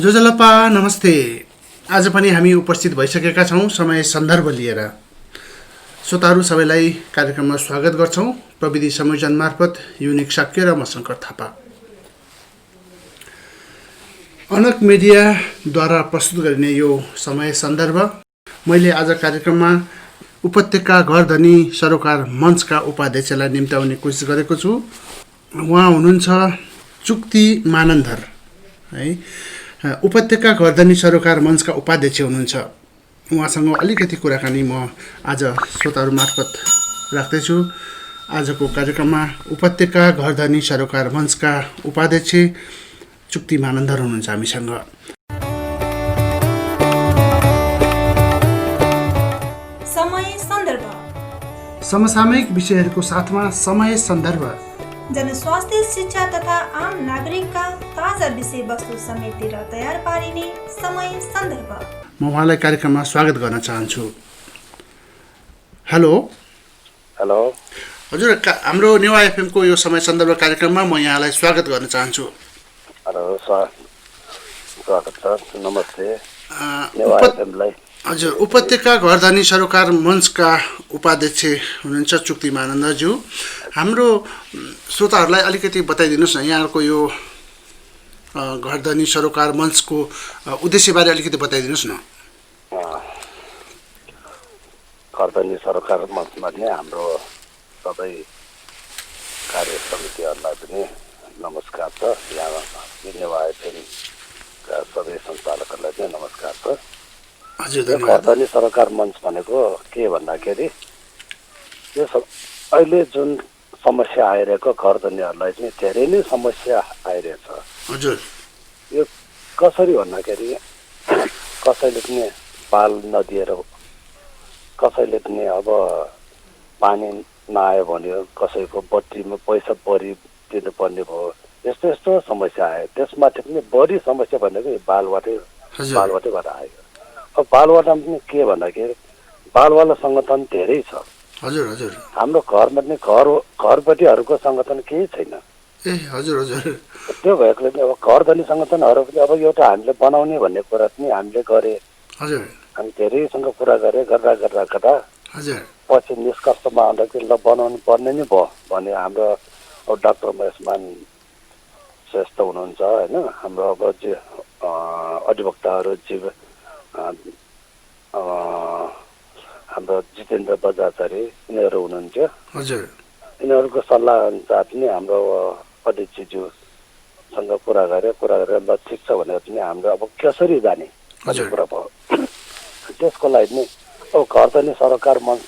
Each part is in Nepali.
जोजलप्पा नमस्ते। आज पनि हामी उपस्थित भइसकेका छौँ समय सन्दर्भ लिएर। श्रोताहरू सबैलाई कार्यक्रममा स्वागत गर्छौँ। प्रविधि संयोजन मार्फत युनिक शाक्य र म शङ्कर थापा। अनक मिडियाद्वारा प्रस्तुत गरिने यो समय सन्दर्भ मैले आज कार्यक्रममा उपत्यका घरधनी सरोकार मञ्चका उपाध्यक्षलाई निम्त्याउने कोसिस गरेको छु। उहाँ हुनुहुन्छ चुक्ति मानन्धर है। उपत्यका घरधनी सरोकार मञ्चका उपाध्यक्ष हुनुहुन्छ। उहाँसँग अलिकति कुराकानी म आज श्रोताहरू मार्फत राख्दैछु। आजको कार्यक्रममा उपत्यका घरधनी सरोकार मञ्चका उपाध्यक्ष चुक्ति मानन्धर हुनुहुन्छ हामीसँग। समय सन्दर्भ समसामयिक विषयहरूको साथमा समय सन्दर्भ, जनस्वास्थ्य, शिक्षा तथा आम नागरिकका ताजा विषयवस्तु समेटेर तयार पारिने समय सन्दर्भ। म उहाँलाई कार्यक्रममा स्वागत गर्न चाहन्छु। हेलो हेलो हजुर, हाम्रो नेवा एफएमको यो समय सन्दर्भ कार्यक्रममा म यहाँलाई स्वागत गर्न चाहन्छु। हेलो स्वागत छ। नमस्ते नेवा एफएमलाई। हजुर, उपत्यका घरधनी सरोकार मञ्चका उपाध्यक्ष हुनुहुन्छ चुक्ति मानन्दज्यू। हाम्रो श्रोताहरूलाई अलिकति बताइदिनुहोस् न, यहाँको यो घरधनी सरोकार मञ्चको उद्देश्यबारे अलिकति बताइदिनुहोस् न। घरधनी सरोकार मञ्चमा नै हाम्रो सबै कार्य समितिहरूलाई पनि नमस्कार छ। यहाँ नेवा एफएमका सबै सञ्चालकहरूलाई पनि नमस्कार छ। हजुर, घरधनी सरोकार मञ्च भनेको के भन्दाखेरि यो अहिले जुन समस्या आइरहेको घरधनीहरूलाई चाहिँ धेरै नै समस्या आइरहेछ। हजुर, यो कसरी भन्दाखेरि कसैले पनि पाल नदिएर, कसैले पनि अब पानी नआयो भने कसैको बत्तीमा पैसा बढी दिनुपर्ने भयो। यस्तो यस्तो समस्या आयो। त्यसमाथि पनि बढी समस्या भनेको यो बालवाटैबाट आयो। अब बालवाटामा पनि के भन्दाखेरि बालवाला सङ्गठन धेरै छ। हजुर हजुर, हाम्रो घरमा पनि घरपट्टिहरूको सङ्गठन केही छैन। ए हजुर हजुर, त्यो भएकोले पनि अब घरधनी सङ्गठनहरू पनि अब एउटा हामीले बनाउने भन्ने कुरा पनि हामीले गरे। हजुर हामी धेरैसँग कुरा गर्दा हजुर, पछि निष्कर्षमा आउँदाखेरि ल बनाउनु पर्ने नै भयो भने हाम्रो अब डाक्टर महेशमान श्रेष्ठ हुनुहुन्छ होइन, हाम्रो अब अधिवक्ताहरू हाम्रो जितेन्द्र बजाचार्य यिनीहरू हुनुहुन्थ्यो। हजुर, यिनीहरूको सल्लाह अनुसार पनि हाम्रो अध्यक्षज्यूसँग कुरा गरेर ल ठिक छ भनेर पनि हाम्रो अब कसरी जाने भन्ने कुरा भयो। त्यसको लागि नै अब घरधनी सरोकार मञ्च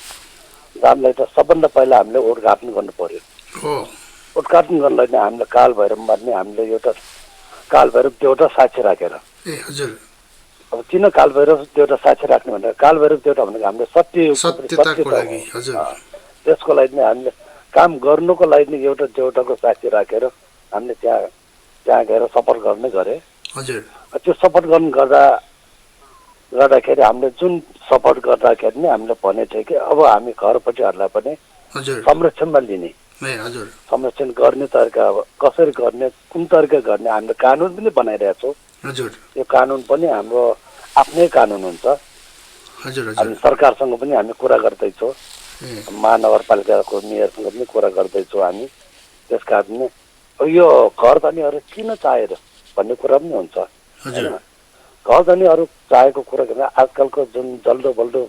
जानलाई त सबभन्दा पहिला हामीले उद्घाटन गर्नु पर्यो। उद्घाटन गर्नलाई नै हामीले कालभैरवमा पनि हामीले कालभैरव देउटा साक्षी राखेर, अब किन कालभैरव देउटा साक्षी राख्ने भनेर कालभैरव देउटा भनेको हामीले सत्यताको लागि। हजुर, त्यसको लागि नै हामीले काम गर्नुको लागि नै एउटा देउटाको साक्षी राखेर हामीले त्यहाँ गएर सपोर्ट गर्ने गरे। हजुर, त्यो सपोर्ट गर्दाखेरि हामीले जुन सपोर्ट गर्दाखेरि नै हामीले भनेको थियो कि अब हामी घरपट्टिहरूलाई पनि संरक्षणमा लिने, संरक्षण गर्ने तरिका अब कसरी गर्ने, कुन तरिका गर्ने हामीले कानुन पनि बनाइरहेको छौँ। हजुर, यो कानुन पनि हाम्रो आफ्नै कानुन हुन्छ। हामी सरकारसँग पनि हामी कुरा गर्दैछौँ, महानगरपालिकाको मेयरसँग पनि कुरा गर्दैछौँ हामी। त्यस कारण यो घरधनीहरू किन चाहिएर भन्ने कुरा पनि हुन्छ होइन। घरधनीहरू चाहेको कुरा के भने आजकलको जुन जल्दो बल्दो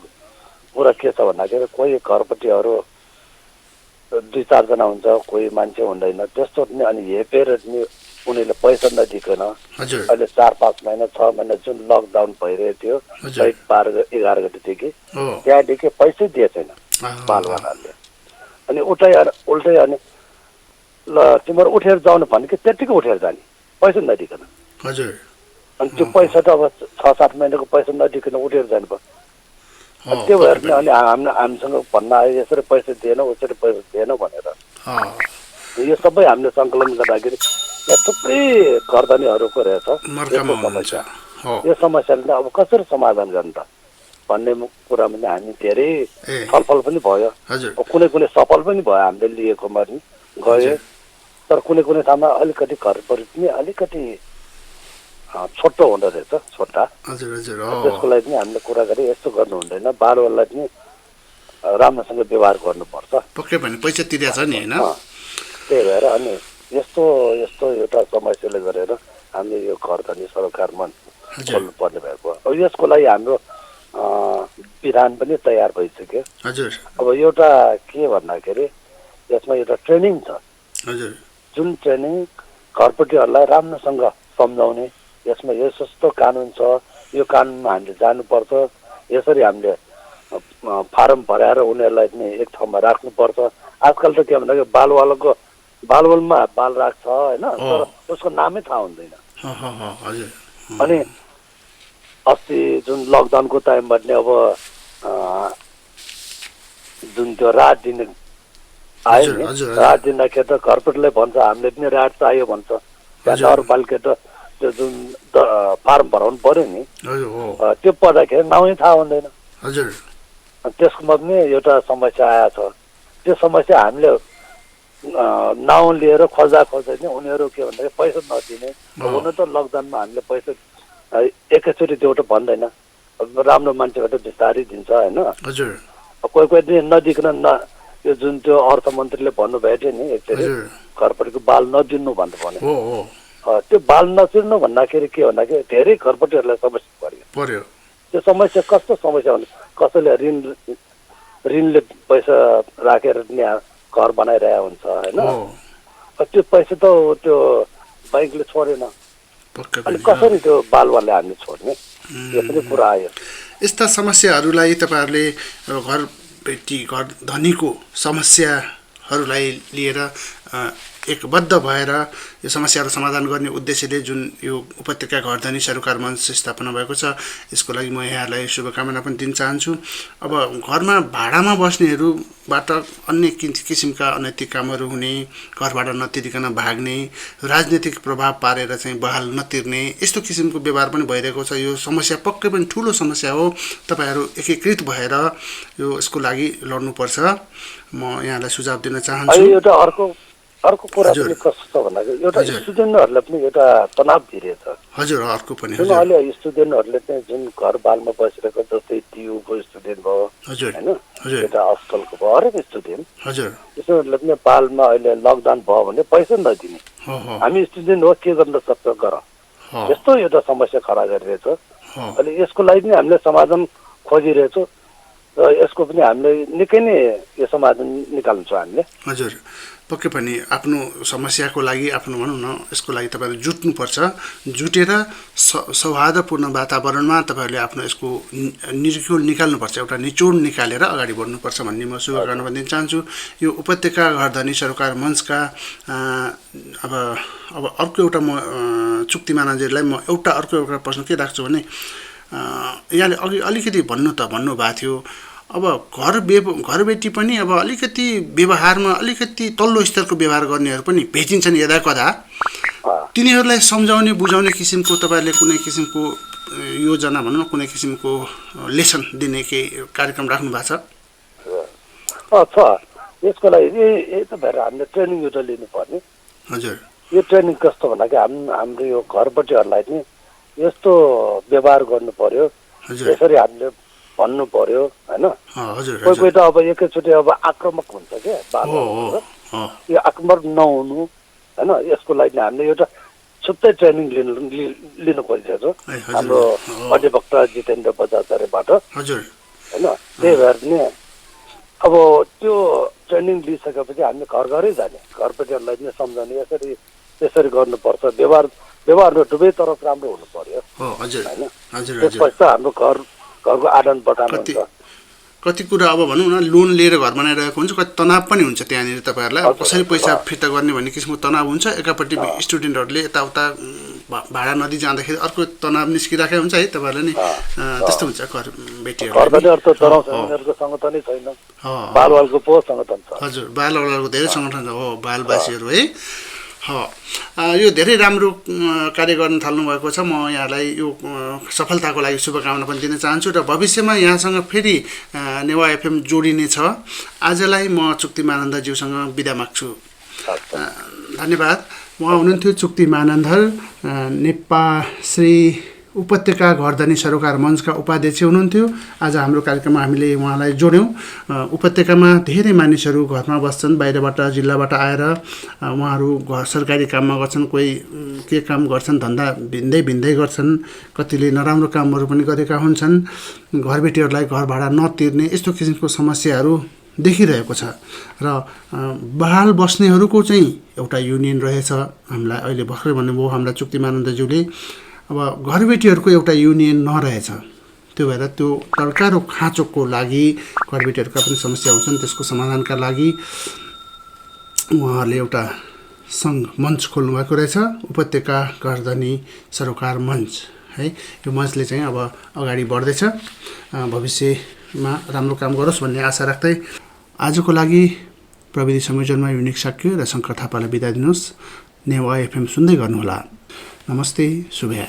कुरा के छ भन्दाखेरि कोही घरपट्टिहरू 2-4 जना हुन्छ, कोही मान्छे हुँदैन त्यस्तो पनि। अनि हेपेर पनि उनीहरूले पैसा नदिकन अहिले 4-5 महिना 6 महिना जुन लकडाउन भइरहेको थियो 11 गतेदेखि त्यहाँदेखि पैसै दिए छैन बालवालाहरूले। अनि उल्टै अनि ल तिमीहरू उठेर जानु भने कि त्यत्तिकै उठेर जाने पैसा नदिकन। अनि त्यो पैसा त अब 6-7 महिनाको पैसा नदिकन उठेर जानु भयो। त्यो भएर पनि अनि हामीसँग भन्न आयो यसरी पैसा दिएन उसरी पैसा दिएन भनेर। यो सबै हामीले सङ्कलन गर्दाखेरि यहाँ थुप्रै घरधनीहरूको रहेछ समस्या। यो समस्याले अब कसरी समाधान गर्ने त भन्ने कुरामा पनि हामी धेरै छलफल पनि भयो। कुनै सफल पनि भयो हामीले लिएकोमा पनि गयो। तर कुनै ठाउँमा अलिकति घर पनि अलिकति छोटो हुँदो रहेछ छोटा। हजुर हजुर त्यसको लागि पनि हामीले कुरा गरे यस्तो गर्नु हुँदैन, बालवाललाई पनि राम्रोसँग व्यवहार गर्नुपर्छ। पक्कै पनि पैसा तिरेको छ नि हैन। त्यही भएर अनि यस्तो यस्तो एउटा समस्याले गरेर हामीले यो घर धनी सरोकार मञ्च खोल्नु पर्ने भएको। अब यसको लागि हाम्रो विधान पनि तयार भइसक्यो। हजुर। अब एउटा के भन्दाखेरि यसमा एउटा ट्रेनिङ छ। हजुर। जुन ट्रेनिङ घरपट्टिहरूलाई राम्रोसँग सम्झाउने, यसमा यस्तो कानुन छ, यो कानुनमा हामीले जानुपर्छ, यसरी हामीले फारम भराएर उनीहरूलाई पनि एक ठाउँमा राख्नुपर्छ। आजकल त के भन्दाखेरि बालवालमा बाल राख्छ होइन, तर उसको नामै थाहा हुँदैन। अनि अस्ति जुन लकडाउनको टाइममा पनि अब जुन त्यो राहत दिने आयो नि, राहत दिँदाखेरि त घरपट्टिलाई भन्छ हामीले पनि राहत चाहियो भन्छ। त्यहाँ नगरपालिका त त्यो जुन फार्म भराउनु पर्यो नि, त्यो पर्दाखेरि नामै थाहा हुँदैन। हजुर। त्यसमा पनि एउटा समस्या आएको छ। त्यो समस्या हामीले नाउँ लिएर खोज्दा नि उनीहरू के भन्दाखेरि पैसा नदिने। हुन त लकडाउनमा हामीले पैसा एकैचोटि देऊ त भन्दैन, राम्रो मान्छेबाट बिस्तारै दिन्छ होइन। कोही कोही दिन नदिकन यो जुन त्यो अर्थमन्त्रीले भन्नुभएको थियो नि एकचोटि घरपट्टिको बाल नदिनु भनेर भने, त्यो बाल नदिनु भन्दाखेरि के भन्दाखेरि धेरै घरपट्टिहरूलाई समस्या पर्यो। त्यो समस्या कस्तो समस्या भने कसैले ऋणले पैसा राखेर घर बनाइरहेको हुन्छ होइन। त्यो पैसा त त्यो बैंकले छोडेन, अनि कसरी त्यो बालवालले हामीले छोड्ने, यो पनि कुरा आयो। यस्ता समस्याहरूलाई तपाईँहरूले घर बेटी घर धनीको समस्याहरूलाई लिएर एकबद्ध भएर यो समस्याहरू समाधान गर्ने उद्देश्यले जुन यो उपत्यका घर धनी सरोकार मञ्च स्थापना भएको छ, यसको लागि म यहाँहरूलाई शुभकामना पनि दिन चाहन्छु। अब घरमा भाडामा बस्नेहरूबाट अन्य किसिमका अनैतिक कामहरू हुने, घरबाट नतिरिकन भाग्ने, राजनीतिक प्रभाव पारेर चाहिँ बहाल नतिर्ने, यस्तो किसिमको व्यवहार पनि भइरहेको छ। यो समस्या पक्कै पनि ठुलो समस्या हो। तपाईँहरू एकीकृत भएर यसको लागि लड्नुपर्छ, म यहाँलाई सुझाव दिन चाहन्छु। अर्को कुरा पनि कस्तो छ भन्दाखेरि एउटा स्टुडेन्टहरूलाई पनि एउटा तनाव भिरेछ। हजुर। अर्को पनि जुन अहिले स्टुडेन्टहरूले चाहिँ जुन घर बालमा बसिरहेको, जस्तै टियुको स्टुडेन्ट भयो होइन, एउटा हस्टेलको भयो, हरेक स्टुडेन्ट स्टुडेन्टहरूले पनि बालमा अहिले लकडाउन भयो भने पैसा नदिने। हामी स्टुडेन्ट हो, के गर्न सक्छ गर, यस्तो एउटा समस्या खडा गरिरहेछ। अहिले यसको लागि पनि हामीले समाधान खोजिरहेछौँ र यसको पनि हामीले निकै नै यो समाधान निकाल्छौँ हामीले। हजुर। पक्कै पनि आफ्नो समस्याको लागि आफ्नो भनौँ न यसको लागि तपाईँहरू जुट्नुपर्छ। जुटेर सौहार्दपूर्ण वातावरणमा तपाईँहरूले आफ्नो यसको निचोड निकाल्नुपर्छ, एउटा निचोड निकालेर अगाडि बढ्नुपर्छ भन्ने म शुभकामना दिन चाहन्छु। यो उपत्यका घर धनी सरोकार मञ्चका अब अर्को एउटा म चुक्ति मानाजीलाई म अर्को एउटा प्रश्न के राख्छु भने, यहाँले अघि अलिकति भन्नुभएको थियो अब घरबेटी पनि अब अलिकति व्यवहारमा अलिकति तल्लो स्तरको व्यवहार गर्नेहरू पनि भेटिन्छन् यदा कदा। तिनीहरूलाई सम्झाउने बुझाउने किसिमको तपाईँहरूले कुनै किसिमको योजना भनौँ न, कुनै किसिमको लेसन दिने केही कार्यक्रम राख्नु भएको छ? यसको लागि यही त भएर हामीले ट्रेनिङ एउटा लिनुपर्ने। हजुर। यो ट्रेनिङ कस्तो भन्दाखेरि हाम्रो यो घरपट्टिहरूलाई पनि यस्तो व्यवहार गर्नु पर्यो, यसरी हामीले भन्नु पर्यो होइन। कोही कोही त अब एकैचोटि अब आक्रमक हुन्छ क्या बालहरू, यो आक्रमक नहुनु होइन। यसको लागि हामीले एउटा छुट्टै ट्रेनिङ लिनु खोजिरहेको छौँ हाम्रो अधिवक्ता जितेन्द्र बजाचार्यबाट होइन। त्यही भएर नि अब त्यो ट्रेनिङ लिइसकेपछि हामी घर घरै जाने, घरपट्टिहरूलाई पनि सम्झाउने, यसरी गर्नुपर्छ। व्यवहार दुवै तरफ राम्रो हुनु पर्यो होइन। त्यसपछि हाम्रो घरको आदान प्रदान हुन्छ। कति कुरा अब भनौँ न लोन लिएर घर बनाइरहेको हुन्छ, कति तनाव पनि हुन्छ त्यहाँनिर तपाईँहरूलाई। अब कसरी पैसा फिर्ता गर्ने भन्ने किसिमको तनाव हुन्छ। एकापट्टि स्टुडेन्टहरूले यताउता भाडा नदी जाँदाखेरि अर्को तनाव निस्किराखेको हुन्छ है तपाईँहरूले नि, त्यस्तो हुन्छ घरबेटीहरूको सङ्गठनै छैन, बालवालको पो सङ्गठन छ। हजुर, बालवालको धेरै सङ्गठन छ हो, बालवासीहरू है। यो धेरै राम्रो कार्य गर्न थाल्नु भएको छ। म यहाँलाई यो सफलताको लागि शुभकामना पनि दिन चाहन्छु र भविष्यमा यहाँसँग फेरि नेवा एफएम जोडिने छ। आजलाई म चुक्ति मानन्दज्यूसँग बिदा माग्छु। धन्यवाद। उहाँ हुनुहुन्थ्यो चुक्ति मानन्धर श्री उपत्यका घरधनी सरोकार मञ्चका उपाध्यक्ष हुनुहुन्थ्यो। आज हाम्रो कार्यक्रममा हामीले उहाँलाई जोड्यौँ। उपत्यकामा धेरै मानिसहरू घरमा बस्छन्, बाहिरबाट जिल्लाबाट आएर उहाँहरू घर सरकारी काममा गर्छन्, कोही के काम गर्छन्, धन्दा भिन्दै गर्छन्, कतिले नराम्रो कामहरू पनि गरेका हुन्छन्, घरबेटीहरूलाई घर भाडा नतिर्ने यस्तो किसिमको समस्याहरू देखिरहेको छ र बहाल बस्नेहरूको चाहिँ एउटा युनियन रहेछ। हामीलाई अहिले भर्खरै भन्नुभयो हाम्रा चुक्ति मानन्दज्यूले, अब घरबेटीहरूको एउटा युनियन नरहेछ, त्यो भएर त्यो तड्कारो खाँचोको लागि घरबेटीहरूका पनि समस्या हुन्छन्, त्यसको समाधानका लागि उहाँहरूले एउटा सङ्घ मञ्च खोल्नुभएको रहेछ, उपत्यका घरधनी सरोकार मञ्च है। यो मञ्चले चाहिँ अब अगाडि बढ्दैछ, भविष्यमा राम्रो काम गरोस् भन्ने आशा राख्दै आजको लागि प्रविधि संयोजनमा युनिक साक्य र शङ्कर थापालाई बिदा दिनुहोस्। नेवा एफएम सुन्दै गर्नुहोला। नमस्ते, शुभया।